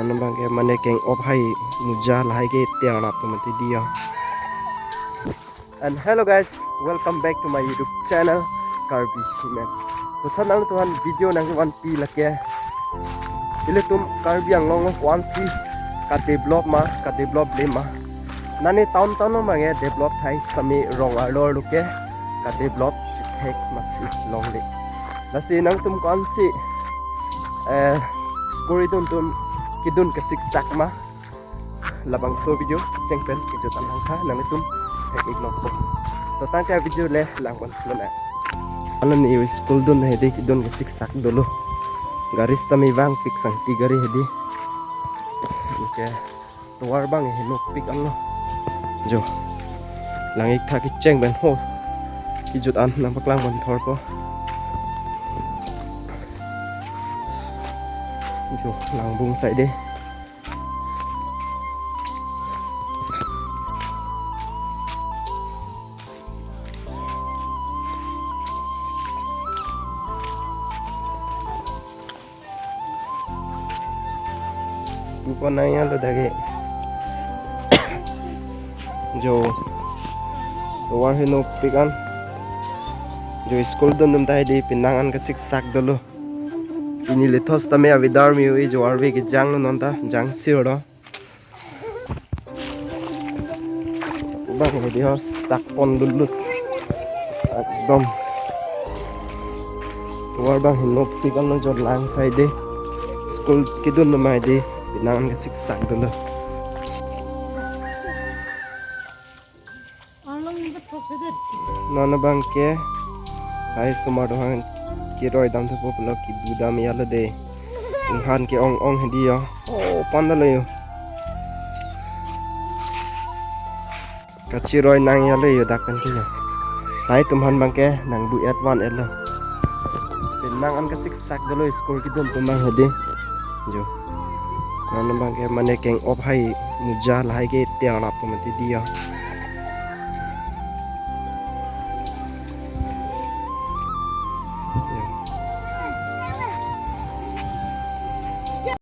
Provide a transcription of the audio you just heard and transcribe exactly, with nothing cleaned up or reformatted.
Nang abang ke mane keng-op hai muja lahai ke tiang lap tu mati dia. And hello guys, welcome back to my YouTube channel, Karbi Himen. Puthot nangtum aphan video nangvanpi lake, ilitum Karbi Anglong ko-ansi ka-develop ma, ka-develop le ma. Nane town town abang ke develop thai sitame rong arlo arlo ke ka-develop thek masi longle. Lasi nangtum ko-ansi, eh, school idun atum kedun kesiksak ma, labangso video chengpen kejut an langtha, nanglitum thek-ik nangpo. To tangte video le langpon lonang. Anani school dun hedi kedun kesiksak dolo. Gari sitame vangpik, sangti gari hedi. Okay. Tovar abang henopik anlo. Jo. Lang-iktha kecheng pen ho. Kejut an nangpaklang pon thorpo. Jo, langbung side de. Bukan nangya lo dagi. Jo. Tovar henopik an. Jo, school dun atum ta hedi penang an kesiksak dolo. Pini lethos tame avidar mi ui jo arve kejang lo non ta, jang sir lo. Abang hedi ho sak pon lulus. Ekdom. Tovar abang henopik anlo jo lang side de. School kedun atum hedi penang an kesiksak dolo. Non abang ke hai osomar dohang kiroi dam thupo pulo, kibu dam ya lo de. Inghan ke-ong-ong hedi yo. Oh, pon ta lo yo. Kachiroi nang ya lo yo dak pen ke yo. Halatum aphan abang ke nangbu-et van-et lo. Penang an kesiksak dolo school kedun atum abang hedi. Jo. Non abang ke mane keng-op hai muja lahai ke tiang lap tu mati dia.